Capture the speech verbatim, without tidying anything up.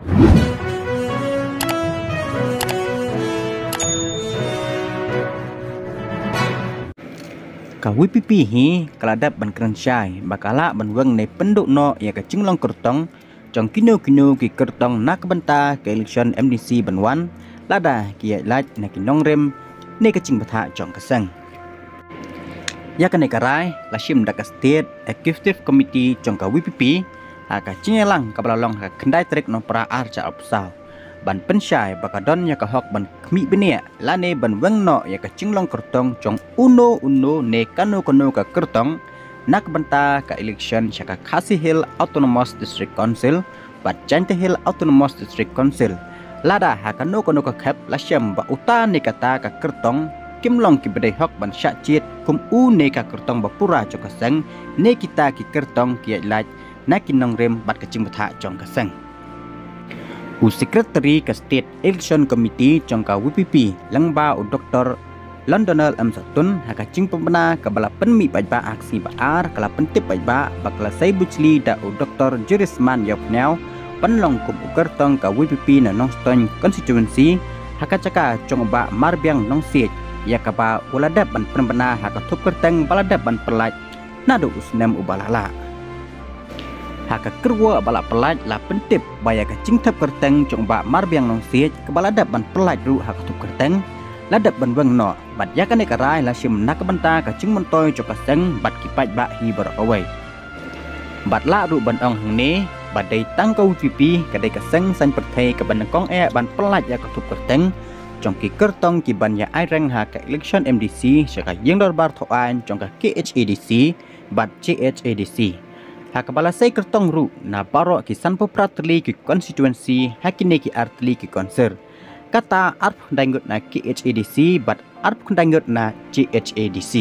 Ka VPP hi ka la dep ban kren shai ba ka lah ban weng ne pynduh noh ïa ka jinglong kyrtong jong kino kino ki kyrtong na ka bynta ka election MDC ban wan, lada ki ïaid lait na ki nongrim ne ka jingbthah jong ka seng. Ïa kane ka rai la shim da ka State Executive Committee jong ka VPP ha ka jingïalang kaba la long ha ka khyndai tarik Nohprah ar hajar arphew saw, ban pynshai ba ka don ïa ka hok ban khmih bniah lane ban weng noh ïa ka jinglong kyrtong jong uno uno ne kano kano ka kyrtong na ka bynta ka election sha ka Khasi Hills Autonomous District Council bad Jaintia Hills Autonomous District Council. Lada ha kano kano ka khep la shem ba uta ne kata ka kyrtong kim long kiba dei hok ban shah jied kum u ne ka kyrtong ba pura jong ka seng ne kita ki kyrtong ki ïaid lait na ki nongrim bad ka jingbthah jong ka seng. U Secretary ka State Election Committee jong ka VPP lyngba u Doktor Londonald M Satun ha ka jingpynbna kaba la pynmih paidbah ha ka sngi ba ar ka la pyntip paidbah ba ka la sei bujli da u Doktor Jurisman Ïawphniaw ban long kum u kyrtong ka VPP na Nongstoiñ constituency ha ka jaka jong u Bah Marbiang Nongsiej, ïa kaba u la dep ban pynbna ha ka thup kyrteng ba la dep ban pyllait naduh u snem uba la lah. Ha ka kyrwoh ba la pyllait la pyntip ba ïa ka jingthep kyrteng jong u Bah Marbiang Nongsiej kaba la dep ban pyllait ruh ha ka thup kyrteng la dep ban weng noh, bad ïa kane ka rai la shim na ka bynta ka jingmyntoi jong ka seng bad ki paidbah hi baroh kawei. Bad lah ruh ban ong hangne ba dei tang ka VPP ka dei ka seng saiñ pyrthei kaba nyngkong eh ban pyllait ïa ka thup kyrteng jong ki kyrtong kiban ïa aireng ha ka election MDC sha ka ïing dorbar thaw aiñ jong ka KHADC bad JHADC, ha kaba la sei kyrtong ruh na baroh ki sanphew phra tylli ki constituency ha kine ki ar tylli ki council, kata arphew khyndai ngut na KHADC bad arphew khyndai ngut na JHADC.